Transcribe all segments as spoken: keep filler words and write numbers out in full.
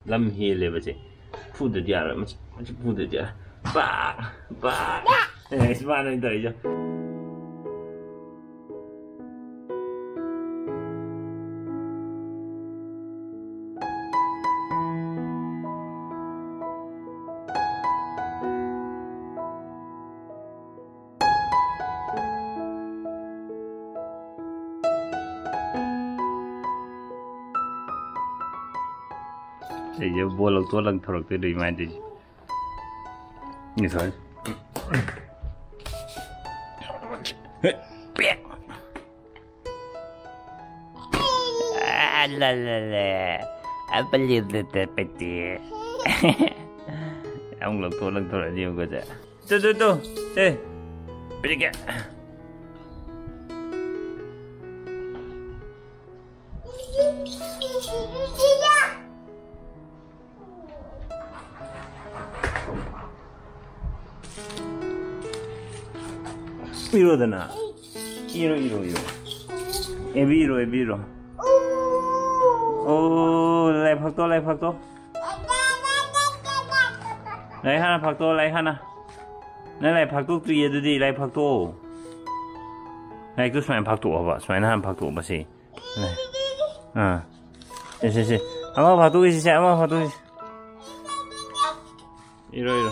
ꯂꯝ ꯍꯦꯜꯂꯦꯕꯁꯦ꯫ ꯐꯨꯗꯗꯤ ꯌꯥꯔꯣꯏ, ꯃꯆꯤꯠ ꯃꯆꯤꯠ ꯐꯨꯗꯗꯤ ꯌꯥꯔꯣꯏ꯫ ꯄꯥꯛ! ꯄꯥꯛ! ꯑꯦ, ꯏꯁ, ꯃꯥꯅ ꯑꯩꯅ ꯇꯧꯔꯤꯁꯦ꯫ ꯑꯩꯁꯦ ꯕꯣꯜ ꯂꯧꯊꯣꯛ ꯂꯪꯊꯣꯔꯛꯇꯣꯏꯗꯣ ꯏꯃꯥꯏꯗꯤ꯫ ꯉꯁꯥꯏ꯫ ꯑ, ꯂ, ꯂ, ꯂ꯫ ꯑ, ꯄ, ꯂꯤ, ꯗ, ꯇ, ꯄ, ꯇꯤ꯫ ꯑꯃꯨꯛ ꯂꯧꯊꯣꯛ ꯂꯪꯊꯣꯔꯛꯑꯗꯤ ꯑꯃꯨꯛꯀꯁꯦ꯫ ꯇꯨ, ꯇꯨ, ꯇꯨ꯫ ꯁꯦ꯫ ꯄꯤꯔꯒꯦ꯫ ꯏꯔꯣꯗꯅ꯫ ꯏꯔꯣ, ꯏꯔꯣ, ꯏꯔꯣ꯫ ꯑꯦꯕꯤ ꯏꯔꯣ, ꯑꯦꯕꯤ ꯏꯔꯣ꯫ ꯑꯣ, ꯂꯥꯏ ꯐꯛꯇꯣ, ꯂꯥꯏ ꯐꯛꯇꯣ꯫ ꯂꯥꯏ ꯍꯥꯟꯅ ꯐꯛꯇꯣ, ꯂꯥꯏ ꯍꯥꯟꯅ꯫ ꯅꯪ ꯂꯥꯏ ꯐꯥꯛꯇꯣꯛꯇ꯭ꯔꯤꯌꯦ ꯑꯗꯨꯗꯤ, ꯂꯥꯏ ꯐꯥꯛꯇꯣꯛꯑꯣ꯫ ꯂꯥꯏꯔꯤꯛꯇꯨ ꯁꯨꯃꯥꯏꯅ ꯐꯥꯛꯇꯣꯛꯑꯣꯕ, ꯁꯨꯃꯥꯏꯅ ꯍꯥꯟꯅ ꯐꯥꯛꯇꯣꯛꯑꯣꯕ ꯁꯤ꯫ ꯂꯥꯏ-, ꯑꯥ꯫ ꯁꯦ, ꯁꯦ, ꯁꯦ꯫ ꯑꯃ ꯐꯥꯛꯇꯣꯛꯈꯤꯁꯤ, ꯁꯦ, ꯑꯃ ꯐꯥꯛꯇꯣꯛꯈꯤꯁꯤ꯫ ꯏꯔꯣ, ꯏꯔꯣ꯫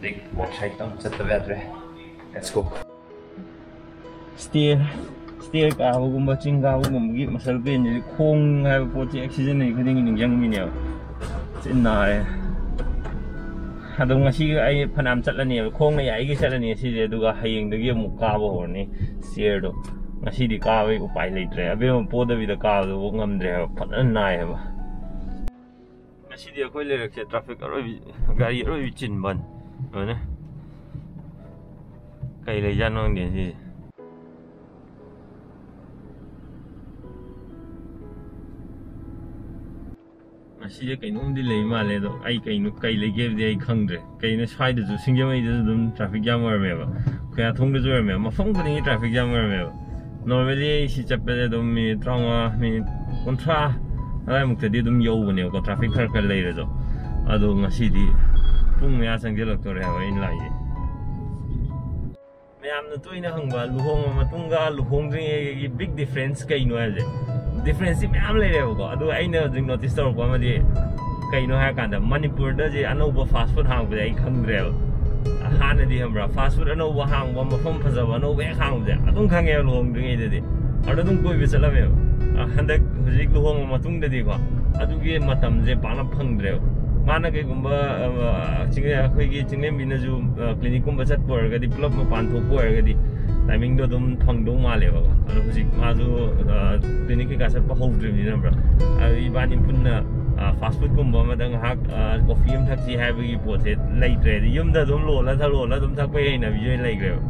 ꯍꯧꯖꯤꯛ ꯋꯥꯛ ꯁꯥꯏꯠꯇ ꯑꯃꯨꯛ ꯆꯠꯇꯕ ꯌꯥꯗ꯭ꯔꯦ꯫ Let's go. ꯁ꯭ꯇꯦꯌꯔ, ꯁ꯭ꯇꯦꯌꯔ ꯀꯥꯕꯒꯨꯝꯕ, ꯆꯤꯡ ꯀꯥꯕꯒꯨꯝꯕꯒꯤ ꯃꯁꯜ ꯄꯦꯟꯁꯤꯗꯤ ꯈꯣꯡ ꯍꯥꯏꯕ ꯄꯣꯠꯁꯤ ꯑꯦꯛꯁꯤꯗꯦꯟ ꯂꯩ ꯈꯨꯗꯤꯡꯒꯤ ꯅꯤꯡꯁꯤꯡꯕꯤꯅꯦꯕ꯫ ꯊꯤ ꯅꯥꯔꯦ꯫ ꯑꯗꯣ ꯉꯁꯤ ꯑꯩ ꯐꯅꯌꯥꯝ ꯆꯠꯂꯅꯦꯕ, ꯈꯣꯡꯅ ꯌꯥꯔꯤꯈꯩ ꯆꯠꯂꯅꯤ ꯉꯁꯤꯁꯦ, ꯑꯗꯨꯒ ꯍꯌꯦꯡꯗꯒꯤ ꯑꯃꯨꯛ ꯀꯥꯕ ꯍꯧꯔꯅꯤ ꯁ꯭ꯇꯦꯌꯔꯗꯣ꯫ ꯉꯁꯤꯗꯤ ꯀꯥꯕꯩ ꯎꯄꯥꯏ ꯂꯩꯇ꯭ꯔꯦ, ꯑꯕꯦꯝꯃ ꯄꯣꯗꯕꯤꯗ ꯀꯥꯕꯗꯨꯕꯨ ꯉꯝꯗ꯭ꯔꯦ ꯍꯥꯏꯕ, ꯐꯖꯅ ꯅꯥꯏ ꯍꯥꯏꯕ꯫ ꯉꯁꯤꯗꯤ ꯑꯩꯈꯣꯏ ꯂꯩꯔꯛꯁꯦ ꯇ꯭ꯔꯥꯐꯤꯛ ꯑꯔꯣꯏꯕꯤ, ꯒꯥꯔꯤ ꯑꯔꯣꯏꯕꯤ ꯆꯤꯟꯕꯅꯤ꯫ ꯂꯣꯏꯅ ꯀꯩ ꯂꯩꯖꯥꯠꯅꯣ ꯈꯪꯗꯦ ꯁꯤꯁꯦ꯫ ꯉꯁꯤꯁꯦ ꯀꯩꯅꯣꯝꯗꯤ ꯂꯩ ꯃꯥꯜꯂꯦ, ꯑꯗꯣ ꯑꯩ ꯀꯩꯅꯣ, ꯀꯩ ꯂꯩꯒꯦꯕꯨꯗꯤ ꯑꯩ ꯈꯪꯗ꯭ꯔꯦ꯫ ꯀꯩꯅꯣ, ꯁ꯭ꯋꯥꯏꯗꯁꯨ, ꯁꯤꯡꯖꯃꯩꯗꯁꯨ ꯑꯗꯨꯝ traffic jam ꯑꯣꯏꯔꯝꯃꯦꯕ, ꯈꯨꯌꯥꯊꯣꯡꯗꯁꯨ ꯑꯣꯏꯔꯝꯃꯦꯕ, ꯃꯐꯝ ꯈꯨꯗꯤꯡꯒꯤ traffic jam ꯑꯣꯏꯔꯝꯃꯦꯕ꯫ Normally ꯑꯩ ꯁꯤ ꯆꯠꯄꯁꯦ ꯑꯗꯨꯝ ꯃꯤꯅꯤꯠ ꯇꯔꯥꯃꯉꯥ, ꯃꯤꯅꯤꯠ ꯀꯨꯟꯊ꯭ꯔꯥ ꯑꯗꯨꯋꯥꯏꯃꯨꯛꯇꯗꯤ ꯑꯗꯨꯝ ꯌꯧꯕꯅꯦꯕꯀꯣ, traffic ꯈꯔ ꯈꯔ ꯂꯩꯔꯁꯨ꯫ ꯑꯗꯣ ꯉꯁꯤꯗꯤ ꯄꯨꯡ ꯃꯌꯥ ꯆꯪꯁꯤꯜꯂꯛꯇꯣꯔꯦ ꯍꯥꯏꯕ ꯑꯩꯅ ꯂꯥꯛꯏꯁꯦ꯫ ꯃꯌꯥꯝꯅ ꯇꯣꯏꯅ ꯍꯪꯕ, ꯂꯨꯍꯣꯡꯉ ꯃꯇꯨꯡꯒ ꯂꯨꯍꯣꯡꯗ꯭ꯔꯤꯉꯩꯒꯤ big difference ꯀꯩꯅꯣ ꯍꯥꯏꯕꯁꯦ꯫ Differenceꯁꯤ ꯃꯌꯥꯝ ꯂꯩꯔꯦꯕꯀꯣ, ꯑꯗꯨꯒ ꯑꯩꯅ ꯍꯧꯖꯤꯛ notice ꯇꯧꯔꯛꯄ ꯑꯃꯗꯤ, ꯀꯩꯅꯣ ꯍꯥꯏꯔꯀꯥꯟꯗ, ꯃꯅꯤꯄꯨꯔꯗ ꯍꯧꯖꯤꯛ ꯑꯅꯧꯕ fast food ꯍꯥꯡꯕꯁꯦ ꯑꯩ ꯈꯪꯗ꯭ꯔꯦꯕ꯫ ꯍꯥꯟꯅꯗꯤ, ꯈꯪꯕ꯭ꯔꯥ, fast food ꯑꯅꯧꯕ ꯍꯥꯡꯕ, ꯃꯐꯝ ꯐꯖꯕ ꯑꯅꯧꯕ ꯍꯦꯛ ꯍꯥꯡꯕꯁꯦ ꯑꯗꯨꯝ ꯈꯪꯉꯦꯕ ꯂꯨꯍꯣꯡꯗ꯭ꯔꯤꯉꯩꯗꯗꯤ꯫ ꯑꯗꯨꯗ ꯑꯗꯨꯝ ꯀꯣꯏꯕ ꯆꯠꯂꯝꯃꯦꯕ꯫ ꯑ, ꯍꯟꯗꯛ ꯍꯧꯖꯤꯛ ꯂꯨꯍꯣꯡꯉ ꯃꯇꯨꯡꯗꯗꯤꯀꯣ, ꯑꯗꯨꯒꯤ ꯃꯇꯝꯁꯦ ꯄꯥꯛꯅ ꯐꯪꯗ꯭ꯔꯦꯕ꯫ ꯃꯥꯅ ꯀꯩꯒꯨꯝꯕ, ꯑ, ꯆꯤꯡꯂꯦ-, ꯑꯩꯈꯣꯏꯒꯤ ꯆꯤꯡꯂꯦꯝꯕꯤꯅꯁꯨ, ꯑ, clinicꯀꯨꯝꯕ ꯆꯠꯄ ꯑꯣꯏꯔꯒꯗꯤ, ꯄꯨꯂꯞ ꯃꯄꯥꯟ ꯊꯣꯛꯄ ꯑꯣꯏꯔꯒꯗꯤ timingꯗꯣ ꯑꯗꯨꯝ ꯐꯪꯗꯧ ꯃꯥꯜꯂꯦꯕꯀꯣ꯫ ꯑꯗꯣ ꯍꯧꯖꯤꯛ ꯃꯥꯁꯨ, ꯑ, clinic ꯀꯩꯀꯥ ꯆꯠꯄ ꯍꯧꯗ꯭ꯔꯤꯕꯅꯤꯅ, ꯈꯪꯕ꯭ꯔꯥ, ꯑꯗꯣ ꯏꯕꯥꯅꯤ ꯄꯨꯟꯅ, ꯑ, fast foodꯀꯨꯝꯕ ꯑꯃꯗ ꯉꯥꯏꯍꯥꯛ, ꯑ, coffee ꯑꯃ ꯊꯛꯁꯤ ꯍꯥꯏꯕꯒꯤ ꯄꯣꯠꯁꯦ ꯂꯩꯇ꯭ꯔꯦ꯫ ꯍꯥꯏꯗꯤ ꯌꯨꯝꯗ ꯑꯗꯨꯝ ꯂꯣꯜꯂ ꯊꯛ-, ꯂꯣꯜꯂ ꯑꯗꯨꯝ ꯊꯛꯄꯒꯤ ꯍꯩꯅꯕꯤꯁꯦ ꯑꯣꯏꯅ ꯂꯩꯈ꯭ꯔꯦꯕ꯫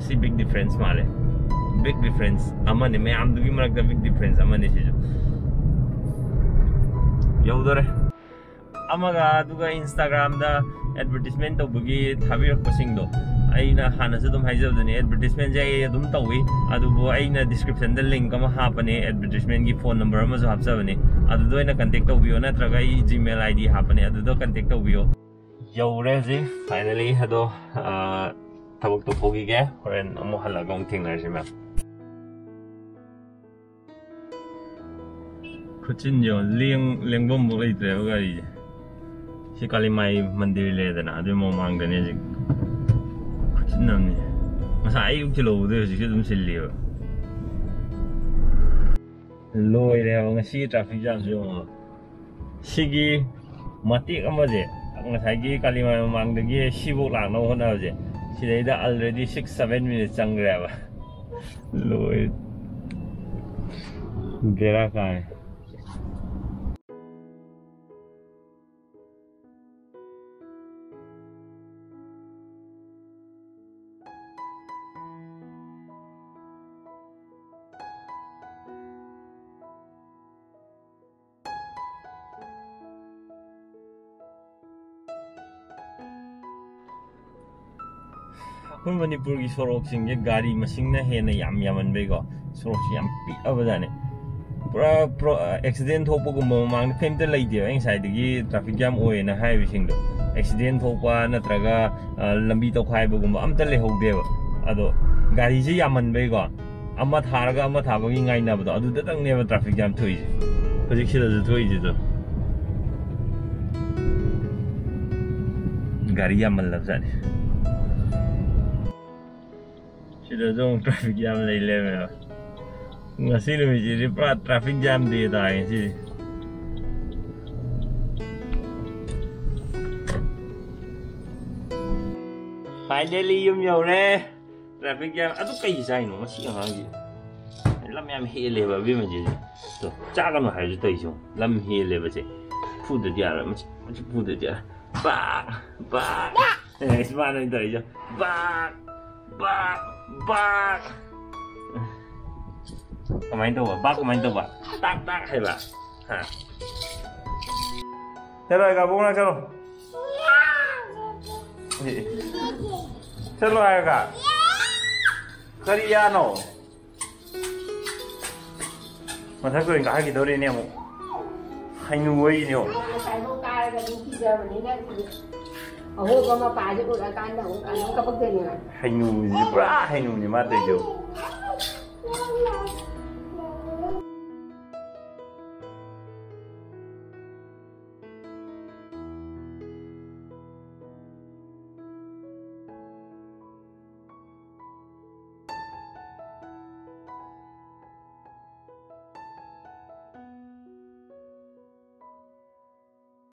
ꯁꯤ big difference ꯃꯥꯜꯂꯦ, big difference ꯑꯃꯅꯤ, ꯃꯌꯥꯝꯗꯨꯒꯤ ꯃꯔꯛꯇ big difference ꯑꯃꯅꯤ ꯁꯤꯁꯨ꯫ ꯌꯧꯗꯣꯔꯦ꯫ ꯑꯃꯒ, ꯑꯗꯨꯒ Instagramꯗ advertisement ꯇꯧꯕꯒꯤ ꯊꯥꯕꯤꯔꯛꯄꯁꯤꯡꯗꯣ, ꯑꯩꯅ ꯍꯥꯟꯅꯁꯨ ꯑꯗꯨꯝ ꯍꯥꯏꯖꯕꯗꯨꯅꯤ, advertisementꯁꯦ ꯑꯩ ꯑꯗꯨꯝ ꯇꯧꯏ, ꯑꯗꯨꯕꯨ ꯑꯩꯅ descriptionꯗ link ꯑꯃ ꯍꯥꯞꯄꯅꯦ, advertisementꯀꯤ phone number ꯑꯃꯁꯨ ꯍꯥꯞꯆꯕꯅꯦ, ꯑꯗꯨꯗ ꯑꯣꯏꯅ contact ꯇꯧꯕꯤꯌꯣ, ꯅꯠꯇ꯭ꯔꯒ ꯑꯩ Gmail ID ꯍꯥꯞꯄꯅꯦ, ꯑꯗꯨꯗ contact ꯇꯧꯕꯤꯌꯣ꯫ ꯌꯧꯔꯦ ꯍꯧꯖꯤꯛ finally꯫ ꯑꯗꯣ, ꯑ, ꯊꯕꯛ ꯇꯧꯊꯣꯛꯈꯤꯒꯦ, ꯍꯣꯔꯦꯟ ꯑꯃꯨꯛ ꯍꯜꯂꯒ ꯑꯃꯨꯛ ꯊꯦꯡꯅꯔꯁꯤ, ꯃꯌꯥꯝ꯫ ꯈꯨꯠꯆꯤꯟ ꯌꯦꯡꯉꯣ, ꯂꯦꯡ-, ꯂꯦꯡꯐꯝꯐꯥꯎ ꯂꯩꯇ꯭ꯔꯦꯕ ꯒꯥꯔꯤꯁꯦ꯫ ꯁꯤ ꯀꯥꯂꯤꯃꯥꯏ ꯃꯟꯗꯤꯔ ꯂꯩꯔꯦꯗꯅ, ꯑꯗꯨꯏ ꯃꯃꯥꯡꯗꯅꯦ ꯍꯧꯖꯤꯛ꯫ ꯈꯨꯠꯆꯤꯟ ꯑꯃꯅꯤ꯫ ꯉꯁꯥꯏ ꯑꯌꯨꯛ ꯊꯤꯜꯍꯧꯕꯗꯩ ꯍꯧꯖꯤꯛꯁꯨ ꯑꯗꯨꯝ ꯁꯤꯜꯂꯤꯕ꯫ ꯂꯣꯏꯔꯦ ꯍꯥꯏꯕ ꯉꯁꯤꯒꯤ traffic jamꯁꯦ ꯌꯦꯡꯉꯣ꯫ ꯁꯤꯒꯤ ꯃꯇꯦꯛ ꯑꯃꯁꯦ, ꯉꯁꯥꯏꯒꯤ ꯀꯥꯂꯤꯃꯥꯏ ꯃꯃꯥꯡꯗꯒꯤ ꯁꯤꯐꯧ ꯂꯥꯛꯅꯕ ꯍꯣꯠꯅꯕꯁꯦ, ꯁꯤꯗꯩꯗ already six seven minutes ꯆꯪꯈ꯭ꯔꯦꯕ꯫ ꯂꯣꯏ꯫ ꯕꯦꯔꯥ ꯀꯥꯏ꯫ ꯑꯩꯈꯣꯏ ꯃꯅꯤꯄꯨꯔꯒꯤ ꯁꯣꯔꯣꯛꯁꯤꯡꯁꯦ ꯒꯥꯔꯤ ꯃꯁꯤꯡꯅ ꯍꯦꯟꯅ ꯌꯥꯝ ꯌꯥꯝꯃꯟꯕꯩꯀꯣ, ꯁꯣꯔꯣꯛꯁꯤ ꯌꯥꯝ ꯄꯤꯛꯑꯕꯖꯥꯠꯅꯦ꯫ ꯄꯨꯔꯥ ꯄ꯭ꯔꯣ ꯑꯦꯛꯁꯤꯗꯦꯟ ꯊꯣꯛꯄꯒꯨꯝꯕ ꯃꯃꯥꯡꯗ ꯀꯩꯝꯇ ꯂꯩꯇꯦꯕ꯫ ꯑꯩ ꯉꯁꯥꯏꯗꯒꯤ ꯇ꯭ꯔꯥꯐꯤꯛ ꯖꯥꯝ ꯑꯣꯏꯌꯦꯅ ꯍꯥꯏꯔꯤꯕꯁꯤꯡꯗꯣ, ꯑꯦꯛꯁꯤꯗꯦꯟ ꯊꯣꯛꯄ ꯅꯠꯇ꯭ꯔꯒ ꯑ, ꯂꯝꯕꯤ ꯇꯧꯈꯥꯏꯕꯒꯨꯝꯕ ꯑꯝꯇ ꯂꯩꯍꯧꯗꯦꯕ꯫ ꯑꯗꯣ ꯒꯥꯔꯤꯁꯦ ꯌꯥꯝꯃꯟꯕꯩꯀꯣ, ꯑꯃ ꯊꯥꯔꯒ ꯑꯃ ꯊꯥꯕꯒꯤ ꯉꯥꯏꯅꯕꯗꯣ, ꯑꯗꯨꯗꯇꯪꯅꯦꯕ ꯇ꯭ꯔꯥꯐꯤꯛ ꯖꯥꯝ ꯊꯣꯛꯏꯁꯦ꯫ ꯍꯧꯖꯤꯛ ꯁꯤꯗꯁꯨ ꯊꯣꯛꯏꯁꯤꯗꯣ꯫ ꯒꯥꯔꯤ ꯌꯥꯝꯃꯜꯂꯕꯖꯥꯠꯅꯤ꯫ ꯁꯤꯗꯁꯨ ꯑꯃꯨꯛ ꯇ꯭ꯔꯥꯐꯤꯛ ꯖꯥꯝ ꯂꯩ ꯂꯩꯔꯝꯃꯦꯕ꯫ ꯉꯁꯤ ꯅꯨꯃꯤꯠꯁꯤꯗꯤ ꯄꯨꯔꯥ ꯇ꯭ꯔꯥꯐꯤꯛ ꯖꯥꯝ ꯗꯦ ꯇꯥꯔꯦ ꯉꯁꯤꯗꯤ꯫ ꯐꯥꯏꯅꯦꯜꯂꯤ ꯌꯨꯝ ꯌꯧꯔꯦ꯫ Traffic jam. ꯑꯗꯨ ꯀꯩ ꯆꯥꯏꯅꯣ ꯃꯁꯤ ꯑꯉꯥꯡꯁꯤ? ꯂꯝ ꯌꯥꯝ ꯍꯦꯜꯂꯦꯕ ꯑꯕꯦꯝꯃꯁꯤꯗꯤ꯫ ꯇꯣ, ꯆꯥꯒꯅꯨ ꯍꯥꯏꯔꯁꯨ ꯇꯧꯔꯤꯁꯦ ꯌꯦꯡꯉꯨ꯫ ꯂꯝ ꯍꯦꯜꯂꯦꯕꯁꯦ꯫ ꯐꯨꯗꯗꯤ ꯌꯥꯔꯣꯏ꯫ ꯃꯁꯤ, ꯃꯁꯤ ꯐꯨꯗꯗꯤ ꯌꯥꯔꯣꯏ꯫ ꯕꯥꯛ! ꯕꯥꯛ! ꯑꯦ, ꯏꯁ, ꯃꯥꯅ ꯑꯣꯏꯅ ꯇꯧꯔꯤꯁꯦ꯫ ꯕꯥꯛ! ꯕꯥꯛ! ꯕꯥꯛ! ꯀꯃꯥꯏꯅ ꯇꯧꯕ? ꯕꯥꯛ ꯀꯃꯥꯏꯅ ꯇꯧꯕ? ꯇꯥꯛ ꯇꯥꯛ ꯍꯥꯏꯕ꯫ ꯍꯥ? ꯆꯠꯂꯣ, ꯑꯩꯒ ꯑꯕꯣꯛ ꯃꯅꯥꯛ ꯆꯠꯂꯣ꯫ ꯑꯦ, ꯑꯦ꯫ ꯆꯠꯂꯣ ꯍꯥꯏꯔꯒ꯫ ꯀꯔꯤ ꯌꯥꯅꯣ? ꯃꯊꯛꯇ ꯑꯣꯏꯅ ꯀꯥꯈꯠꯈꯤꯗꯧꯔꯦꯅꯦ ꯑꯃꯨꯛ꯫ ꯍꯩꯅꯨ ꯑꯣꯏꯔꯤꯅꯦ ꯑꯃꯨꯛ꯫ ꯉꯁꯥꯏꯐꯥꯎ ꯀꯥꯔꯒ ꯑꯗꯨꯝ ꯀꯤꯖꯕꯅꯤꯅ ꯑꯍꯣꯕ ꯃꯄꯥꯁꯦ ꯎꯔꯀꯥꯟꯗ ꯑꯃꯨꯛ ꯑꯗꯨꯝ ꯀꯞꯄꯛꯇꯣꯏꯅꯦꯕ꯫ ꯍꯩꯅꯨꯁꯤ ꯄꯨꯔꯥ ꯍꯩꯅꯨꯅꯤ ꯃꯥ ꯇꯧꯔꯤꯁꯦ꯫